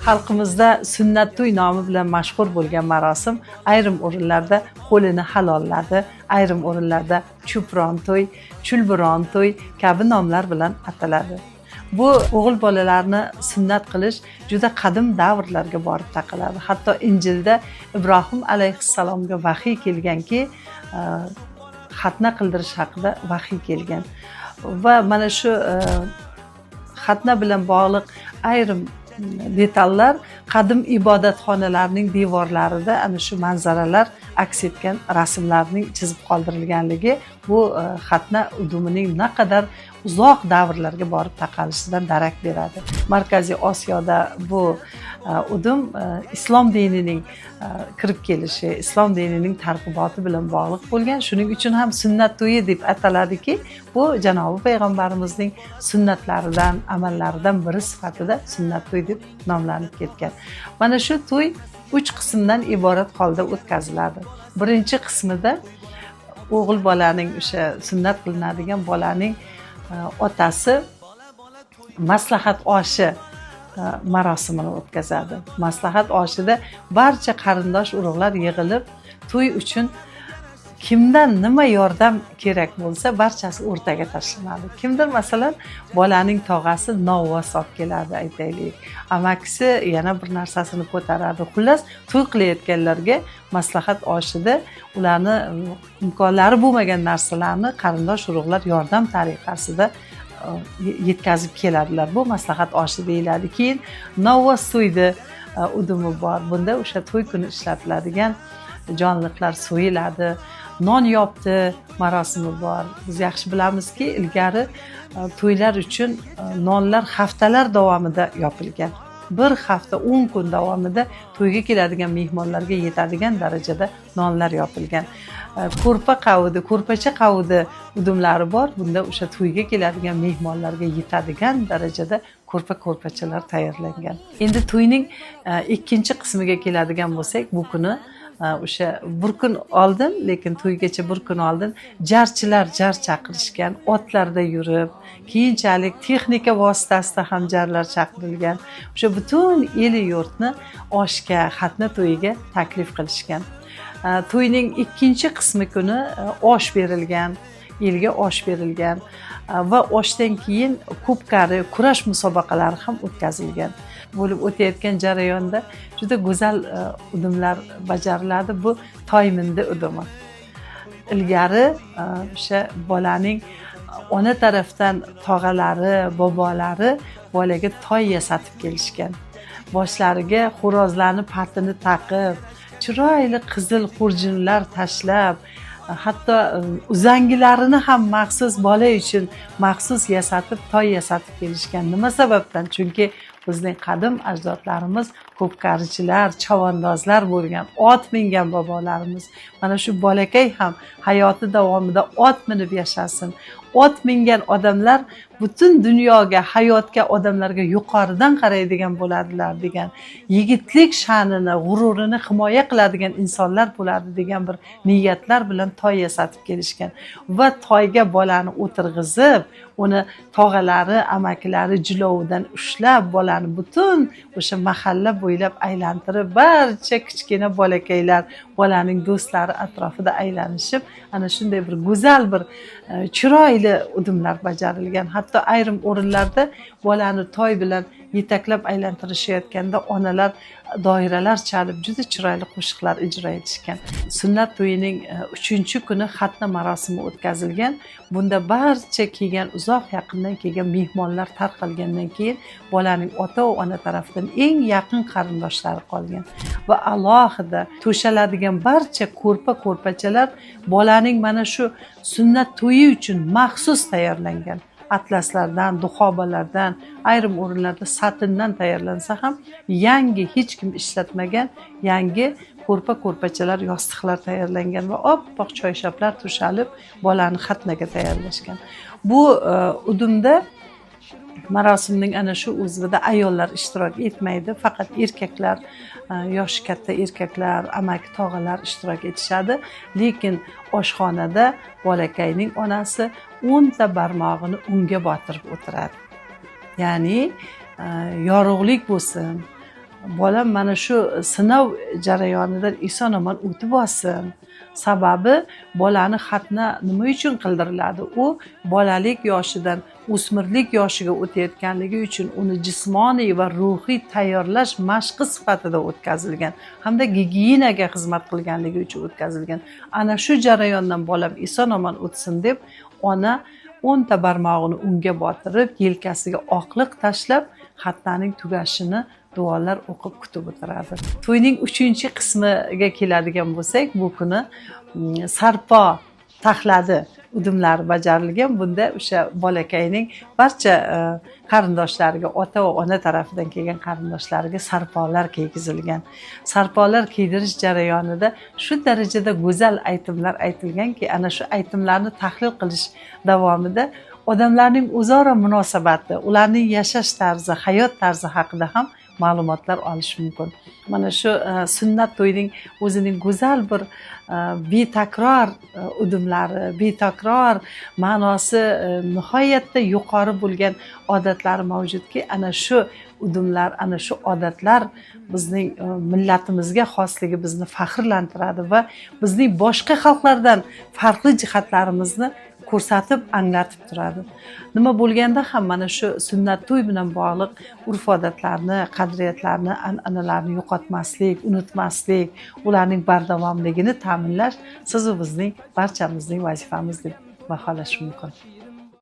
Xalqimizda sunnat to'y nomi bilan mashhur bo'lgan marosim ayrim o'rinlarda qo'lini halolladi, ayrim o'rinlarda chupron to'y, chulburon to'y kabi nomlar bilan ataladi. Bu o'g'il bolalarni sunnat qilish juda qadim davrlarga borib taqaladi. Hatto Injilda Ibrohim alayhissalomga vahiy kelganki, xatna qildirish haqida vahiy kelgan. Va mana shu xatna bilan bog'liq ayrim detallar qadim ibodatxonalarning devorlarida ana shu manzaralar aks etgan rasmlarning chizib qoldirilganligi bu xatna udumining naqadar uzoq davrlarga borib taqalishidan darak beradi. Markaziy Osiyoda bu udum islom dinining kirib kelishi, islom dinining targ'iboti bilan bog'liq bo'lgan. Shuning uchun ham sunnat to'yi deb ataladiki, bu janobi payg'ambarimizning sunnatlaridan, amallaridan biri sifatida sunnat to'y deb nomlanib ketgan. Mana shu to'y 3 qismdan iborat holda o'tkaziladi. Birinchi qismida o'g'il bolaning, o'sha sunnat qilinadigan bolaning otasi maslahat oshi marosimini o'tkazadi. Maslahat oshida barcha qarindosh urug'lar yig'ilib, to'y uchun kimdan nima yordam kerak bo'lsa barchasi o'rtaga tashlanadi. Kimdir masalan bolaning tog'asi novvos olib keladi, aytaylik, amakisi yana bir narsasini ko'taradi. Xullas, to'y qilayotganlarga maslahat oshida ularni imkonlari bo'lmagan narsalarni qarindosh urug'lar yordam tariqasida yetkazib keladilar. Bu maslahat oshi deyiladi. Keyin novvos so'ydi udumi bor. Bunda o'sha to'y kuni ishlatiladigan jonliqlar so'yiladi. Non yopdi marosimi bor. Biz yaxshi bilamizki, ilgari to'ylar uchun nonlar haftalar davomida yopilgan. Bir hafta 10 kun davomida to'yga keladigan mehmonlarga yetadigan darajada nonlar yopilgan. Ko'rpa qavidi, ko'rpacha qavidi udumlari bor. Bunda o'sha to'yga keladigan mehmonlarga yetadigan darajada ko'rpa ko'rpachalar tayyorlangan. Endi to'yning ikkinchi qismiga keladigan bo'lsak, bu kuni o'sha bir kun oldin, lekin to'ygacha bir kun oldin jarchilar jar chaqirishgan, otlarda yurib, keyinchalik texnika vositasida ham jarlar chaqirilgan. O'sha butun eli yurtni oshga, xatna to'yiga taklif qilishgan. To'yning ikkinchi qismi kuni osh berilgan, elga osh berilgan va oshdan keyin ko'pkari kurash musobaqalari ham o'tkazilgan. Bo'lib o'tayotgan jarayonda juda go'zal udumlar bajariladi. Bu toymindi udumi. Ilgari o'sha bolaning ona tarafdan tog'alari, bobolari bolaga toy yasatib kelishgan. Boshlariga xo'rozlarni patini taqib, chiroyli qizil xurjunlar tashlab, hatto uzangilarini ham maxsus bola uchun maxsus yasatib, toy yasatib kelishgan. Nima sababdan? Chunki bizning qadim ajdodlarimiz ko'pkarichilar, chavandozlar bo'lgan, ot mingan bobolarimiz. Mana shu bolakay ham hayoti davomida ot minib yashasin. Ot mingan odamlar butun dunyoga, hayotga, odamlarga yuqoridan qaraydigan bo'ladilar degan, yigitlik sha'nini, g'ururini himoya qiladigan insonlar bo'ladi degan bir niyatlar bilan toy yasatib kelishgan. Va toyga bolani o'tirg'izib, uni tog'alari, amakilari jilovidan ushlab, bolani butun o'sha mahalla bo'ylab aylantirib, barcha kichkina bolakaylar, bolaning do'stlari atrofida aylanishib, ana shunday bir go'zal bir chiroyli udumlar bajarilgan. Hatto ayrim o'rinlarda bolani toy bilan yetaklab aylantirishayotganda onalar doiralar chalib juda chiroyli qo'shiqlar ijro etishgan. Sunnat to'yining 3-kuni xatna marosimi o'tkazilgan. Bunda barcha kelgan, uzoq yaqindan kelgan mehmonlar tarqalgandan keyin bolaning ota va ona tarafidan eng yaqin qarindoshlari qolgan va alohida to'shaladigan barcha ko'rpa ko'rpachalar bolaning mana shu sunnat to'yi uchun maxsus tayyorlangan. Atlaslardan, duxobalardan, ayrim o'rinlarda satindan tayyorlansa ham yangi, hech kim ishlatmagan yangi ko'rpa ko'rpachalar, yostiqlar tayyorlangan va oppoq choyshablar to'shalib bolani xatnaga tayyorlashgan. Bu udumda marosimning ana shu uzvida ayollar ishtirok etmaydi, faqat erkaklar, yoshi katta erkaklar, amaki tog'alar ishtirok etishadi. Lekin oshxonada bolakayning onasi 10 ta barmog'ini unga botirib o'tiradi. Ya'ni yorug'lik bo'lsin, Bolam mana shu sinov jarayonidan eson omon o'tib olsin. Sababi bolani xatna nima uchun qildiriladi? U bolalik yoshidan o'smirlik yoshiga o'tayotganligi uchun uni jismoniy va ruhiy tayyorlash mashqi sifatida o'tkazilgan hamda gigiyenaga xizmat qilganligi uchun o'tkazilgan. Ana shu jarayondan bolam eson omon o'tsin deb ona 10 ta barmog'ini unga botirib, yelkasiga oqliq tashlab, xatnaning tugashini duolar o'qib kutib o'tiradi. To'yning 3-qismiga keladigan bo'lsak, bu kuni sarpo taxladi udumlari bajarilgan. Bunda o'sha bolakayning barcha qarindoshlariga, ota va ona tarafidan kelgan qarindoshlariga sarpolar kiygizilgan. Sarpolar kiydirish jarayonida shu darajada go'zal aytimlar aytilganki, ana shu aytimlarni tahlil qilish davomida odamlarning o'zaro munosabati, ularning yashash tarzi, hayot tarzi haqida ham ma'lumotlar olish mumkin. Mana shu sunnat to'yining o'zining go'zal bir betakror udumlari, betakror ma'nosi nihoyatda yuqori bo'lgan odatlari mavjudki, ana shu udumlar, ana shu odatlar bizning millatimizga xosligi bizni faxrlantiradi va bizning boshqa xalqlardan farqli jihatlarimizni ko'rsatib, anglatib turadi. Nima bo'lganda ham mana shu sunnat to'y bilan bog'liq urf-odatlarni, qadriyatlarni, an'analarni yo'qotmaslik, unutmaslik, ularning bardavomligini ta'minlash siz va bizning barchamizning vazifamiz deb baholash mumkin.